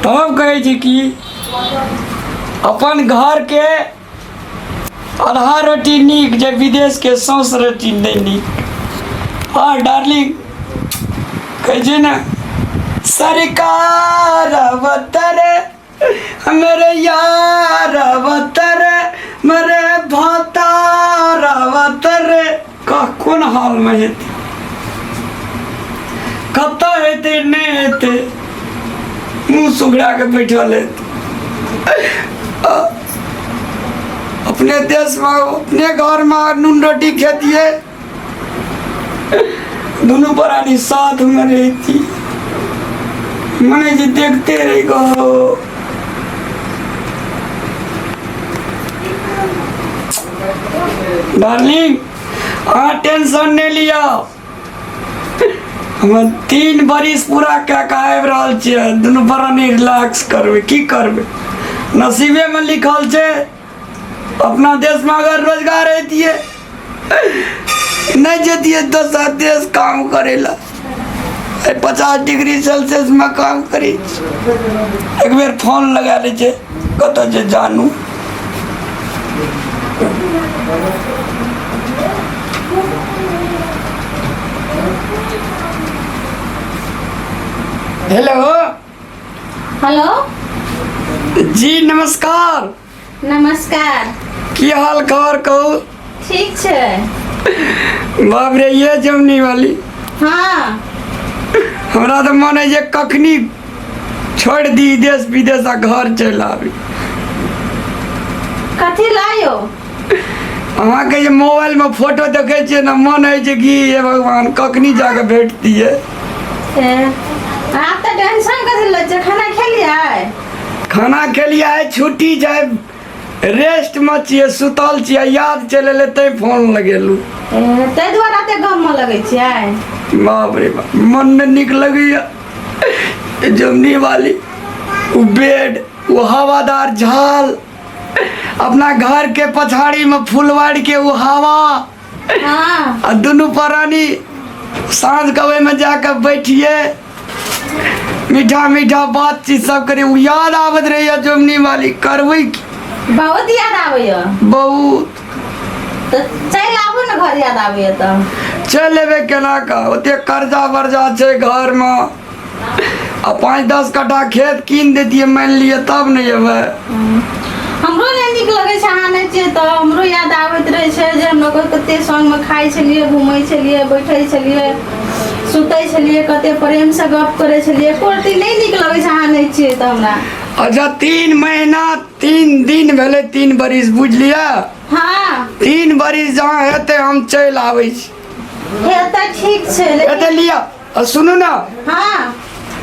तब कहै छी कि अपन घरके आधा रोटी नीक जे विदेशके सौंस रोटी नहि नीक। हँ डार्लिंग, कहै छै ने, सरकार अवतर मेरे यार अवतर मेरे भतार अवतर। कह कोन हालमे हेतै, कतऽ हेतै, नहि हेतै, मुँह सुघड़ा के बैठल हेतै। अपने देशमे अपने घरमे नून रोटी खेतियै, दुनू प्राणी साथ में रहती, मने जे देखते रह गो। डार्लिंग, अहाँ टेंशन नहीं लिया, हम 3 बरिस पूरा कए कऽ आबि रहल छियै। दुनू प्राणी रिलैक्स करबै। की करबै, नसीबे में लिखल छै। अपना देश में अगर रोजगार हेतियै, नहीं जतियै दोसर देश काम करे ला। 50 डिग्री सेल्सियस में काम करी। एक बेर फोन लगा लै छै, कतऽ छै जानू। हेलो। हेलो। जी नमस्कार। नमस्कार। की हाल खबर कहू? ठीक छै। बाप रे, ये जमनी वाली। हाँ। हमरा तऽ मन है जे कखनी छोड़ दी देश विदेश आ घर चलि आबी। कथी लायो? अहाँके जे मोबाइल में फोटो देखै छियै ने, मन होइ छै कि हे भगवान, कखनी जाके भेटतियै। ए, अहाँ तऽ टेंशन कथी लै छियै? खाना खेलियै? खाना खेलियै, आइ छुट्टी छै, रेस्ट में छियै, सुतल छियै, याद चलि एलै तैं फोन लगेलहुँ। ए, ताहि दुआरे एते गममे लगै छियै? बाप रे बाप, मन नहि नीक लगैया। जमनी वाली, ओ बेड, ओ हवादार झाल, अपना घर के पछाड़ी में फुलवाड़ी के ओ हवा। हाँ। आ दुनू प्राणी साँझ के ओहिमे जाके बैठिए, मीठा मीठा बातचीत सब करी, ओ याद आबैत रहैया जमनी वाली। करबै की? बहुत याद आबैया? बहुत। तऽ चलि आबू ने घर, याद आबैया तऽ। चलि एबै केना कऽ? ओते कर्जा वर्जा छै घरमे, आ 5-10 कट्ठा खेत कीन देतियै मानि लिअ, तब ने एबै। हमरो नहि नीक लगै छै अहाँ नहि छियै तऽ। हमरो याद आबैत रहै छै जे हम लोग कते संगमे खाइ छलियै, घूमै छलियै, बैठै छलियै, सुतै छलियै, कते प्रेमसँ गप करै छलियै। एको रत्ती नहि नीक लगै छै अहाँ नहि छियै तऽ हमरा। अच्छा, 3 महीना 3 दिन भेलै 3 बरिस, बुझलियै? हाँ। 3 बरिस जहाँ हेतै, हम चलि आबै छी। हे तऽ ठीक छै, लेकिन एते लिअ आ सुनू ने। हाँ।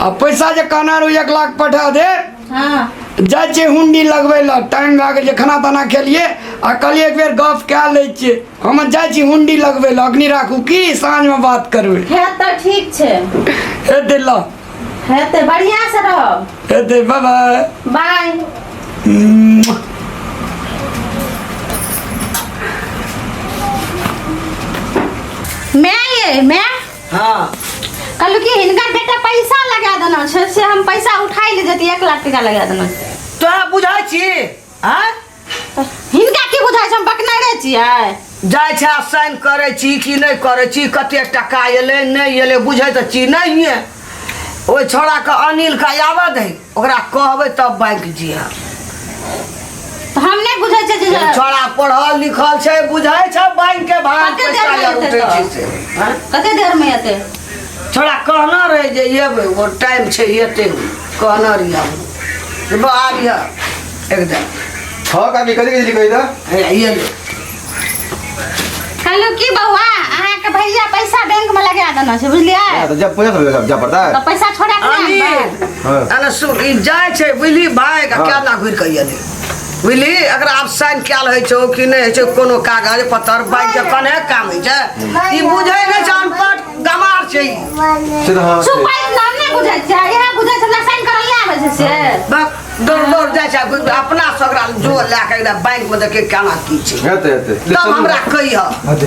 आ पैसा जे कहना रहू, 1 लाख पठा दे। हाँ। जाइ छियै हुंडी लगबै लए, टाइम भए गेल छै। खाना ताना खेलियै आ कहलियै एक बेर गप कए लै छियै। हम जाइ छी हुंडी लगबै लए, अग्नि राखू की, साँझमे बात करबै। हे तऽ ठीक छै। हेतै ल। हेतै, बढ़िआँ से रहब। हेतै, बाय बाय। बाय। मैं ये मैं हाँ। कहलू कि हिनकर बेटा पैसा लगा देना छै, से हम पैसा उठाइ ले जती। 1 लाख टका लगा देना। तोरा बुझाइ छी आँय? हिनका की बुझाइ छै, हम बकनारे छियै? जाइ छै आ साइन करै छी कि नहि करै छी, कते टका एलै नहि एलै, बुझै तऽ छी नहिए। ओहि छौड़ाके अनिलके आबऽ दही, ओकरा कहबै तब बैंक जिहा। तऽ हम नहि बुझै छियै जे छौड़ा पढ़ल लिखल छै, बुझै छै बैंक के भाग। कते पैसा देर मे यार एतै उठै छै तऽ? से आँय? कते देर मे एतै? छौड़ा कहना रहै जे एबै, ओ टाइम छै एतै, कहना रहियै हम जे बा आबिह एकदम। हाँ काकी, कथी कथी कही था? हे ये ले। कहलू की बौआ, अहाँके भैया पैसा बैंक में लगा देना छै, बुझलियै? हाँ, तो जब पैसा सब जा पड़ता है। तऽ पैसा छोड़ा के अनिल आनबै। हाँ। अने सुन, ई जाइ छै बुझली भाई हाँ। केना घुरि कऽ एलै बुझली? एकरा आब साइन कयल होइ छौ कि नहि होइ छै, कोनो कागज पत्तर बैंक के कने काम होइ छै, ई बुझै नहि छै, अनपढ़ गमार छै ई। से तो हाँ चुप, नाम नहि बुझै छै, इएह बुझै छै, हमरा साइन करल नहि आबै छै से। बक दौड़ दौड़ जाइ छै, अपना सगरा जो लए कऽ एकरा बैंक मे देखै केना की छै। हेते हेते ले तब चलू। हमरा कहिह। हेते।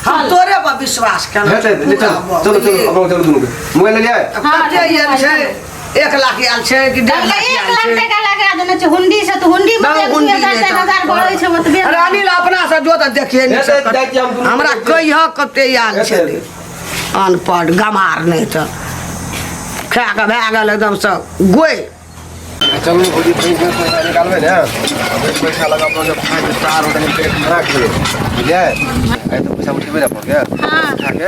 हम तोरे पर विश्वास केना हेते हेते ले चलो चलो चलो, अब चलो, दोनों के मोबाइल ले लिया है? हाँ, कते एहन छै। 1 लाख आयल छै कि 1.5 लाख एक आयल लाख छै? टका लगा देने छै हुंडी से, तऽ हुंडी में ना, एक दू हुंडी हजार नहि चारि तऽ। हजार बढ़ै छै ओतबे। अरे अनिल, अपना से जो तऽ देखिए नहि हेतै, सकत। जाइ छी हम दुनू हमरा देखै छी। कहिह कते आयल हेतै, छलै। अनपढ़ गमार नहि तऽ खा कऽ भए गेल एकदमसँ गोइ। चलू भौजी, बैंक में पैसा निकालबै ने, बैंक पैसा लगा अपना जब फाइव स्टार होटल में पेट खाना खेबै, बुझलियै? आइ तऽ पैसा उठेबै ने अपन के। हाँ। उठा के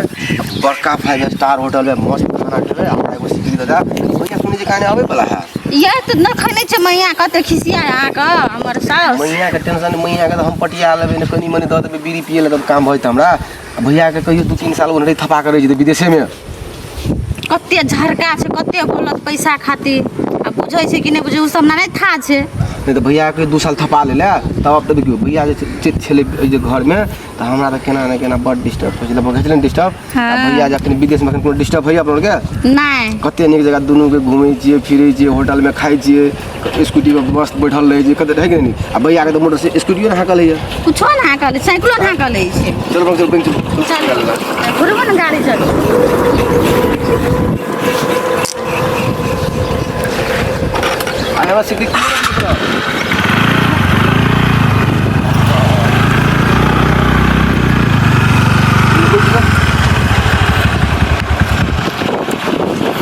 बड़का फाइव स्टार होटल में मस्त खाना खेबै। आ हमरा एगो सिकरी दऽ देब। भैया, सुनै छी काने आबै बला है। यह तऽ नखै छै मैया, कते खिसिया अहाँके हमर साउस। मैया के टेंशन, मैया के तऽ हम पटिया लेबै ने, कनि मनि दऽ देबै बीड़ी पिए लए तब काम भऽ जेतै हमरा। आ भैया के कहियो 2-3 साल ओनाहि थपा के रहि जेतै विदेशे में। कते झरका छै, कते बोलत पैसा खातिर। आ बुझै छै कि नहि बुझै, ओ सब हमरा नहि था छै। नहि तऽ भैया के 2 साल थपा लेले तब आब तऽ देखियौ, भैया जे छलै एहि जे घरमे तऽ हमरा तऽ केना ने केना बड डिस्टर्ब होइ छलै, भऽ छलै ने डिस्टर्ब। हाँ। भैया जखन विदेशमे एखन कोनो डिस्टर्ब होइए अपना आरके? नहि। कते नीक जगह दुनूके घूमै छियै, फिरै छियै, होटलमे खाइ छियै, स्कूटीपर मस्त बैठल रहै छियै, कते रहै कि नहि? आ भैयाके तऽ मोटर स्कूटियो ने हाँकल होइए। कुछो ने हाँकल, साइकिलो ने हाँकल होइ छै। चलू चलू, बैंक चलू। चल, घुरबो ने गाड़ी, चलू। आ हमरा सिकरी।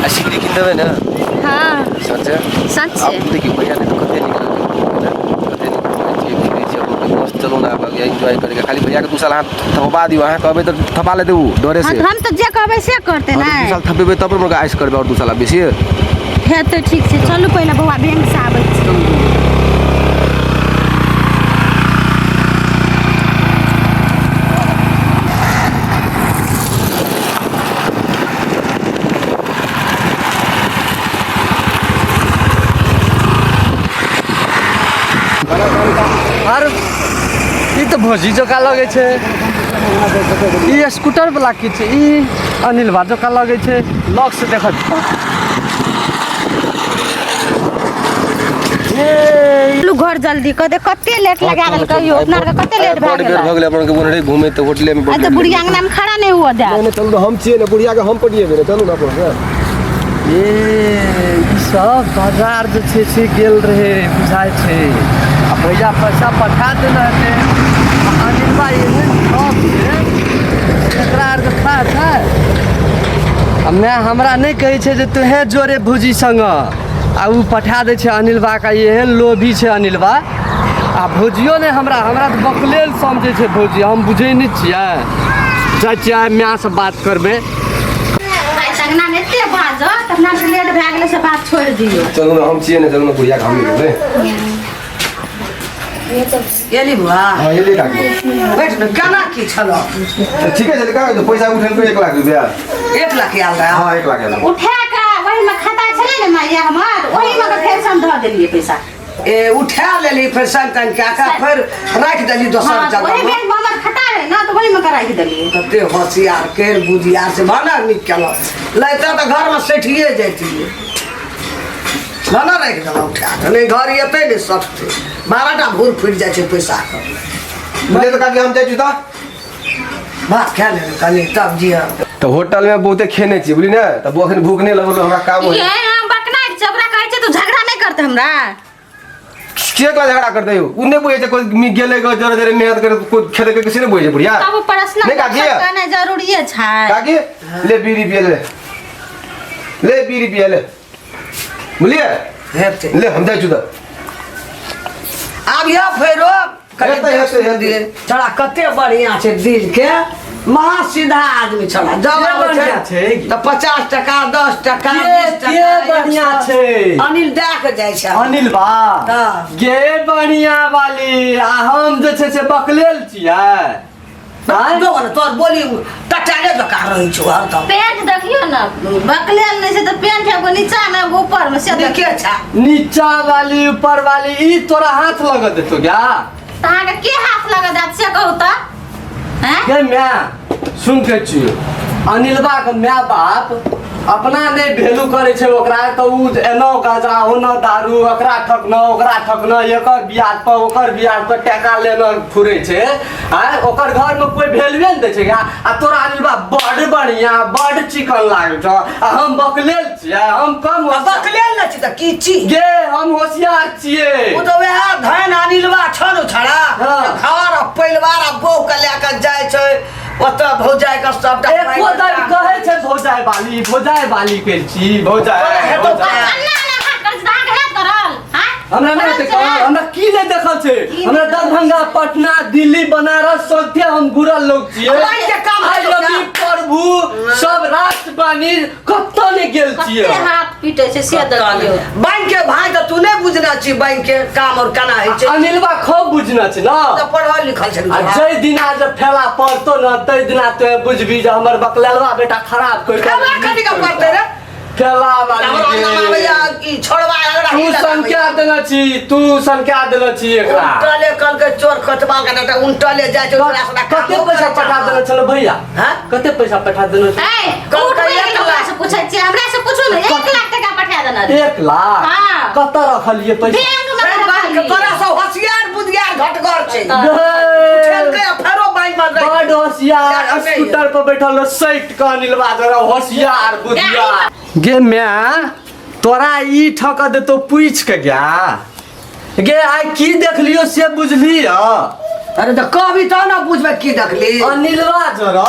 आ सिकरी किन देबै ने? हाँ। सच्चे? सच। आब देखियौ, भैया नहि तऽ कते नीक लगै छै, कते नीक घूमै छियै फिरै छियै अपन मस्त। चलू ने आब एन्जॉय करके। खाली भैयाके 2 साल अहाँ थपा दियौ। अहाँ कहबै तऽ थपा लेतै ओ डरे हाँ से। तऽ हम तऽ जे कहबै से करतै। हाँ, तऽ 2 ने साल थपेबै तब पर आइस करबै आओर 2 साल आब बेसी। हेतै, ठीक छै, चलू पहिले बौआ, बैंक से आबै छी। आर ई तऽ भौजी जकाँ लगै छै। ई स्कूटर वाला की छै? ई अनिलवा जकाँ लगै छै। लग से देखत। चलू घर जल्दी, कते कते लेट लगा देल कहियो अपना आरके, कते लेट भए बड़ बेर गेल। भऽ गेलै अपन के ओनरे घूमे तऽ होटले में। आ तऽ बुढ़िया अंगना में खड़ा नहीं हुआ दे। नहीं, चलू ने, हम छियै ने, बुढ़िया के हम पटिएबै ने, चलू ने अपन के। ए, ई सब बाजार जे छै से गेल रहै बुझाइ छै। आ भैया पैसा पठा देने हेतै। आ अनिलवा एहन ठक छै, एकरा आरके खा छै। आ माय हमरा नहि कहै छै जे तोहे जोरे भौजी संग। आ ओ पठा दै छै अनिलवाके। एहन लोभी छै अनिलवा। आ भौजियो नहि हमरा, हमरा तऽ बकलेल समझै छै भौजी। हम बुझै नहि छियै। जाइ छियै, आइ मायसँ बात करबै। आइ अंगना में एते बाजत, अपना से लेट भए गेलै से बात छोड़ि दियौ। चलू ने, हम छियै ने, चलू ने, बुढ़िया के हम लेबै। एली बुआ? हाँ, एलियै काकी। बैठ ने, केना की छल? तऽ ठीके छै काकी, तऽ पैसा उठेलकै 1 लाख रुपया। 1 लाख आयल रहै? हाँ, 1 लाख आयल। उठा कऽ ओहिमे खाता छलै ने माइया हमर, ओहिमे के फेर से हम धऽ देलियै पैसा। ए, उठा लेली, फेर सन तन कए कऽ फेर राखि देली दोसर हाँ, तऽ ओहि जगह। बैंक में हमर खाता रहै ने, तऽ ओहिमे के राखि देलियै। कते होशियार केर बुझियार से भने नीक केलक, लैते तऽ घरमे सठिए जैतियै। भने राखि देलहुँ उठा कऽ, नहि घर एतै नहि सटतै, 12 टा भूर फुटि जाइ छै पैसाके। बुझलियै तऽ काकी, हम जाइ छी तऽ। भात खा लेबै कनि तब जिया। तऽ होटल में बहुते खेने छियै, बुझली ने, तऽ अखन भूख नहि लगल हमरा, काम हो। ये हम बकनाइ छै, ओकरा कहै छै तू झगड़ा नहि करते हमरा। के कला झगड़ा करते हो? उ नहि बुझै छै, कोइ गेलै गो जरे जरे मेहनत करे, कोइ खेले के, किसी नहि बुझै छै बुढ़िया। तब पर्सनल नहि काकी? कहनाइ जरूरिये छै। काकी, ले बीड़ी पिए ले, ले बीड़ी पिए ले, बुझलियै? हेतै। ले, हम जाइ छी तऽ। आब यह फेरो कनि। हेतै, हेतै, हेतै। छड़ा कते बढ़िया छै दिल के, महा सीधा आदमी छड़ा। जब के आबै बढ़िया छै छै? तऽ 50 टका, 10 टका, के 20 टका, के बढ़िया 100 छै? अनिल दए के जाइ छै। अनिल बा? हाँ। गे बढ़िया वाली, आ हम जे छै से बकलेल छियै, आँय? दो ने, तोर बोली टटाले जकाँ रहै छौ हरदम। पेंट देखियौ ने, बकलेल नहि छै तऽ पेंट एगो नीचा मे एगो ऊपर मे से नीके देखियौ। छै। नीचा वाली ऊपर वाली, ई तोरा हाथ लग देतो क्या? तऽ अहाँके के हाथ लगा देत से कहू तऽ, हैं? गे माय, सुन के छियो, अनिलबा के माय बाप अपना नहि वैल्यू करै छै ओकरा तऽ उ एना गाजा ओना दारू ओकरा ठकना ओकरा ठकना एकर बियाज पर ओकर बियाज पर टका लेना फुरै छै आँय ओकर घरमे कोइ वैल्यूए नहि दै छै आ तोरा अनिलबा बड़ बढ़िया बड़ चिकन लागै छौ आ हम बकलेल छियै हम कम बकलेल नहि छी तऽ की छी गे हम होशियार छियै ओ तऽ वएह धन अनिलवा छौ ने छड़ा हाँ। घर आ परिवार आ बहू के लए कऽ जाइ छै ओतऽ भौजाइ के सबटा एको दिन कहै छै भौजाइ बाली भौजाइ बाली के छी भौजाइ तोरा हेतौ भौजाइ। अन्ना अन्ना हाथ कर अहाँके हाथ करल हाँ हमरा नहि हेतै कहल, हमरा की नहि देखल छै की हमरा नहि दरभंगा पटना दिल्ली बनारस सबथे हम घुरल लोग छियै बैंक के काम आइ हेतौ रवि ना? प्रभु सब राष्ट्र बानी कतऽ नहि गेल छियै कते हाथ पीटे छै से देखियौ बैंक के भाई तऽ तू नहि बुझने छी बैंक के काम और केना होइ छै अनिलबा खूब बुझने छै ने तऽ पढ़ल लिखल छै आ जै दिना जब ठेला पड़तो न तै दिना तो बुझबी जे हमर बकलेलवा बेटा खराब कर ठेला कथी के पड़तै रे? ठेला वाली हमर के। अंगना में या ई छोड़वा एकरा तू ही लगाबै। संख्या देने छी तू संख्या देने छी एकरा उनटले कल के चोर खचबा के बेटा उनटले जाइ छै ओकरा से कते पैसा पठा देने छलो भैया हाँ? कते पैसा पठा देने छलो ए कल उठबै कहिया के हमरा से पूछै छियै हमरा से पूछू ने 1 लाख टका पठा देना रे 1 लाख हाँ। कतऽ रखलिए पैसा बैंक में रखलियै। तोरा सब होशियार बुधियार घटगर छै हाँ। उठेलकै आ फेरो बैंक में रखि बड होशियार यार, नहीं। स्कूटर पर बैठल रहो सैट के अनिलवा जरा होशियार बुधियार गे म्या तोरा ई ठक देतो पूछ के गया गे आइ की देखलियो से बुझली अरे तऽ कहबी तब ने बुझबै की देखली अनिलवा जरा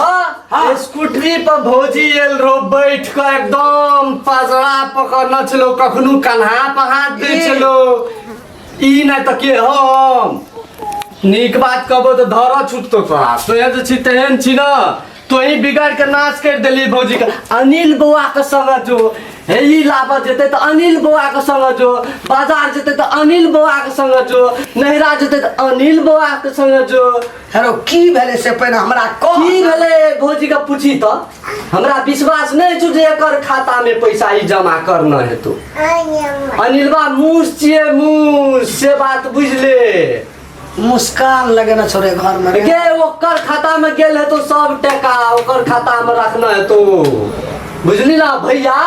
हाँ। स्कूटरी पर भौजी एल रहो बैठ के एकदम पजरा पकड़ने छलो कखनो कन्हा पर हाथ दै ई। छलो ई नहि तऽ के हम नीक बात कहबो तऽ धर छुटतो तोरा तोहे जे छी तेहन छी न तोही बिगाड़ के नाश कर देली भौजी के अनिल बौआ के संग जो हे ई लाबऽ जेतै तऽ अनिल बौआ के संग जो बाजार जेतै तऽ अनिल बौआ के संग जो नैहरा जेतै तऽ अनिल बौआ के संग जो हेरो की भेलै से पहिने हमरा कह की भेलै भौजी के पूछी तऽ हमरा विश्वास नहि छौ जे एकर खाता में पैसा ई जमा करना हेतौ अनिलबा मूस छियै मूस से बात बुझि ले मुस्कान लगेने छौ रे घर में रे। गे ओकर खाता में गेल हेतौ सब टका ओकर खाता में रखना हेतौ बुझली ना भैया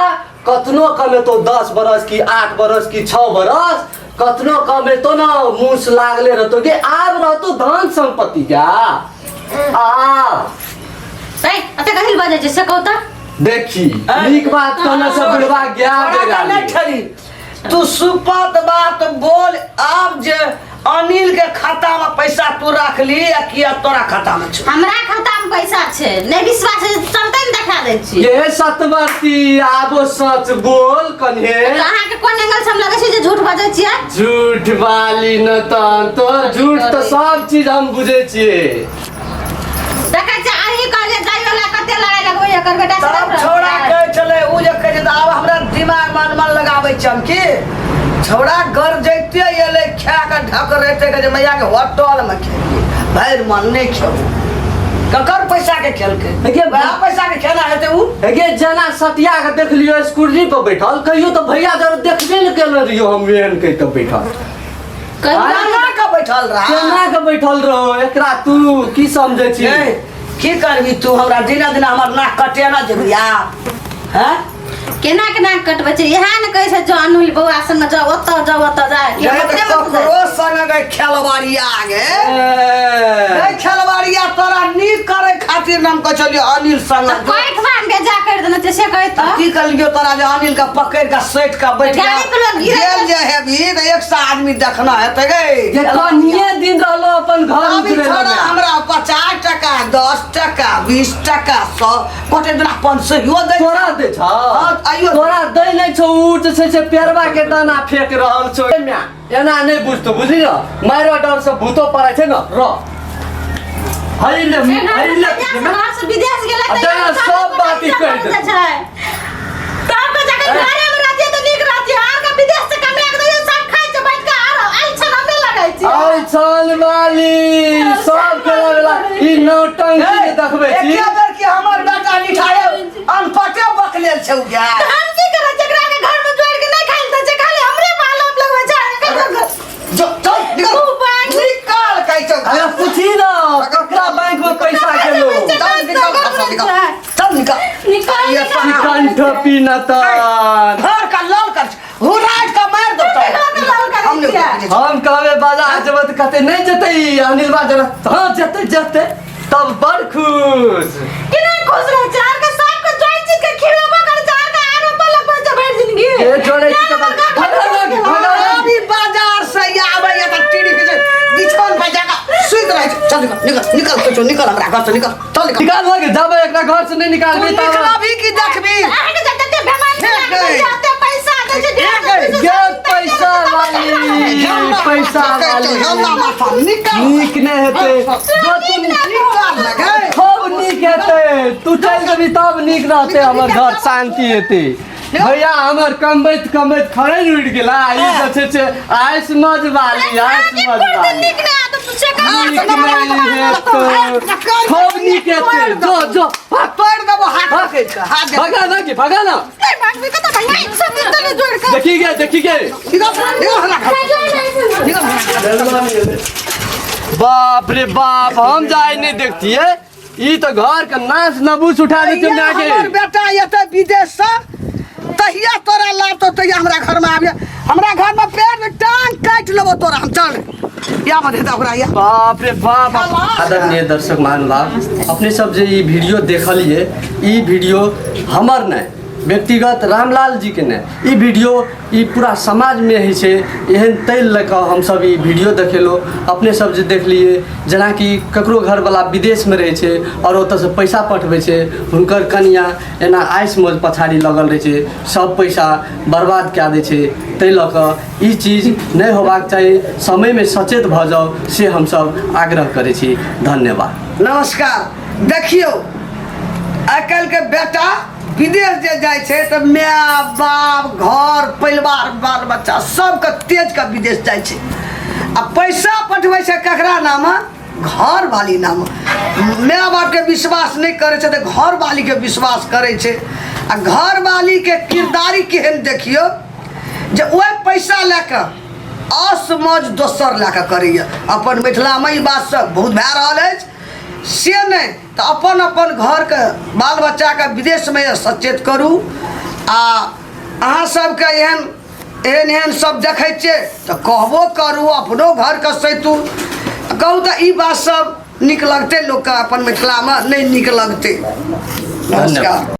कतनो कमेतो 10 बरस की 8 बरस की 6 बरस कतनो कमेतो ना मूस लागले रहतो गे आब रहतो धन संपत्ति क्या आब ए अते कथी लए बाजै छै से कहू तऽ देखी नीक बात कहने से बुढ़वा गया तोरा तऽ नहि ठरी तू सुपत बात बोल आब जे अनिल के खाता में पैसा तू रखली आ किया तोरा खाता में छौ हमरा खाता में पैसा छै नहि विश्वास है चलते ने देखा दै छी ये सतवती आबो सच बोल कन्हे तऽ अहाँके कोन एंगल से हम लगै छै जे झूठ बजै छियै झूठ वाली न तहन तो झूठ तऽ सब चीज हम बुझै छियै देखै छियै अहीं कहलियै जाइयो ला कते लड़ाइ लगबै एकर बेटा से तब छौड़ा कहै छलै उ जे कहै छै तऽ आब हमरा दिमाग में अनुमान लगाबै छै हम की छौड़ा घर जैते एलै खा कऽ ढक रहते कहै छै मैया के होटल में खेलियै भरि मन नहि खेबो ककर पैसा के खेलकै देखिए, वएह पैसा के खेना हेतै उ हे जेना सटिया के देखलियो स्कूटी पर बैठल कहियो तऽ भैया जरूर देखबे ने केने रहियो हम एहन कहि कऽ बैठल कहियो केना के बैठल रहा केना के बैठल रहो एकरा तू की समझै छी ए, की करबी तू हमरा दिना दिना हमर नाक कटेना जेबी आब हैं केना केना कटबै छै इएह ने कहै छै जो अनुल बौआ संग जाओ ओतऽ जाओ ओतऽ जा गए तऽ ककरो संग गए खेलवाड़िया गे ए, गए खेलवाड़िया तोरा नीक करे खातिर नाम कहै छलियो अनिल संग तऽ कैठवा हम बेजा करि देने छै से कहै तऽ की करलियो तोरा जे अनिल के पकड़ के सटि के बैठ गाड़ी पर लोग गिरे गेल जे हेबी तऽ एक सौ आदमी देखना हेतै गे जे कनिये दिन रहलो अपन घर अभी उतरे छोड़ा हमरा 50 टका 10 टका 20 टका 100 गोटे दिना 500 दै तोरा दै छौ हाँ, आइयो। तोरा दै नहि छौ उ जे छै से पेरवा के दाना फेंक रहल छौ ए म्या एना नहि बुझतो बुझली न मारो डर से भूतो पड़ै छै न र हई ले हई ले घर से विदेश गेलै आ तेना सब बात ही कहि देतै। छै तब के जखन घरे में रहतियै तऽ नीक रहतियै आर के विदेश से कमा के दैयै सब खाइ छै बैठ के आर आइ छन हमरे लगै छै आइ छल माली सब के लगला ई नौटंकी जे देखबै छी एके बेर कि हमर बेटा निठाए अनपटे बकलेल छै उ गै तऽ हम की करब जकरा के घर में जोड़ के नहि खाइ लए दै छै खाली हमरे पालम लगबै छै जो चल निकल उ बैंक- निकाल कहै छौ अरे पूछी न ककरा बैंक में पैसा गेलो चल निकल घर से निकल चल निकल निकाल, ये निकाल। चिकन ठोपी न तऽ घर का लाल कर हुराट का मार दो लाल करै हम नहीं छियै। हम कहबै बाजार जेबै तऽ कहतै नहि जेतै ई अनिलवा जेबै तऽ हँ जेतै जेतै तब बड़ खुश कि नहीं खुश रहे चार के साथ के जोई चीज के खिलाबो कर चार के आरोप लगबै छै भरि जिंदगी ए जोड़ै छी तऽ भगा लग भगा लग अभी बाजार से आबै तऽ टीवी के बिछौन पर जाके सुति रहै छै चल निकल निकल निकल कुछो निकल हमरा घर से निकल चल निकल निकाल लग जाबै एकरा घर से नहि निकालबी तब निकलबी कि देखबी अहाँके जते बेमारी ठीक लागल है। छै ओते पैसा दै छै ठीक है। गे पैसा वाली पैसा वाली माथा निकल नीक नहि हेतै जो तू निकल लगे खूब नीक हेतै तू चलि जेबही तब नीक रहतै हमर घर शान्ति हेतै भैया हमर कमबैत कमबैत खड़े उड़ि गेला ई जे छै से आइस मज वाली आइस मज वाली नीक नहि आदत से नीक नहि हेतै खूब नीक हेतै जो जो भाग तोड़ देबो हाथ पकड़ि कऽ हाथ दे भगा ना कि भगा ना नहीं भागबी कतऽ भैया सब दिन तले जोड़ के देखी गे देखी गे निकल निकल हमरा घर निकल हमरा घर। बाप रे बाप हम जाय नहीं देखतिए ई तो घर के नाश नबूस उठा दे तहिया माय के हमर बेटा एतै विदेश से तहिया तोरा लाबतो तहिया हमरा घरमे आबिய हमरा घरमे पेड़ में टांग काटि लेबो तोरा हम चल या मत हेता ओकरा या बाप रे बाप आदरणीय दर्शक महानुभाव अपने सब जे ई वीडियो देखलिए ई वीडियो हमर नहि व्यक्तिगत रामलाल जी के नहि ई वीडियो ई पूरा समाजमे होइ छै एहन ताहि लऽ कऽ हमसभ ई वीडियो देखेलहुँ अपने सब जे देखलिए जेनाकि ककरो घरवला विदेशमे रहै छै आओर ओतऽसँ पैसा पठबै छै हुनकर कनिआँ एना आइस मौज पछाड़ी लगल रहै छै सब पैसा बर्बाद कए दै छै ताहि लऽ कऽ ई चीज नहि होबाक चाही समयमे सचेत भऽ जाउ से हमसभ आग्रह करै छी धन्यवाद। नमस्कार। देखियौ आइ काल्हिके बेटा विदेश जे जाइ छै तऽ माय बाप घर परिवार बाल बच्चा सबके तेज के विदेश जाइ छै आ पैसा पठबै छै ककरा नाम घर वाली नाम। माय बापके विश्वास नहि करै छै तऽ घर वालीके विश्वास करै छै आ घर वालीके किरदारी केहन देखियौ जे ओहि पैसा लए कऽ असमज दोसर लए कऽ करैए। अपन मिथिलामे ई बात सब बहुत भए रहल अछि से नहि तऽ अपन अपन घरके बाल बच्चाके विदेशमे सचेत करू आ अहाँ सबके एहन एहन एहन सब देखै छियै तऽ कहबो करू अपनो घरके सैतू। कहू तऽ ई बात सब नीक लगतै लोकके अपन मिथिलामे नहि नीक लगतै। नमस्कार।